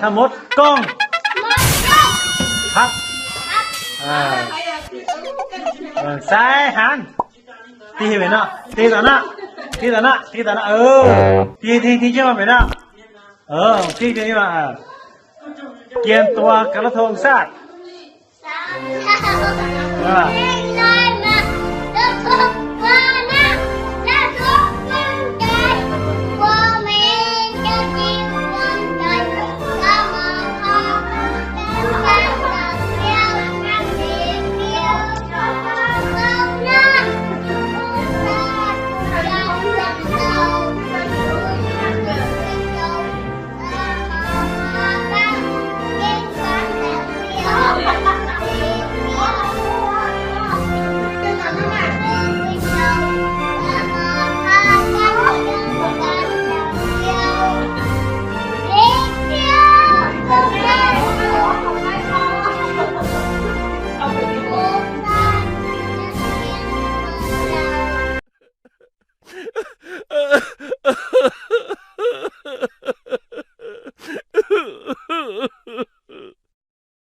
Tham mốt kong. Hab. Xaib hav. Tig pem no, tig tom no, tig tom no, tig tom no, tig tig tig coj pem no, tig tig no. Kiag tua kav lab thoo xaj.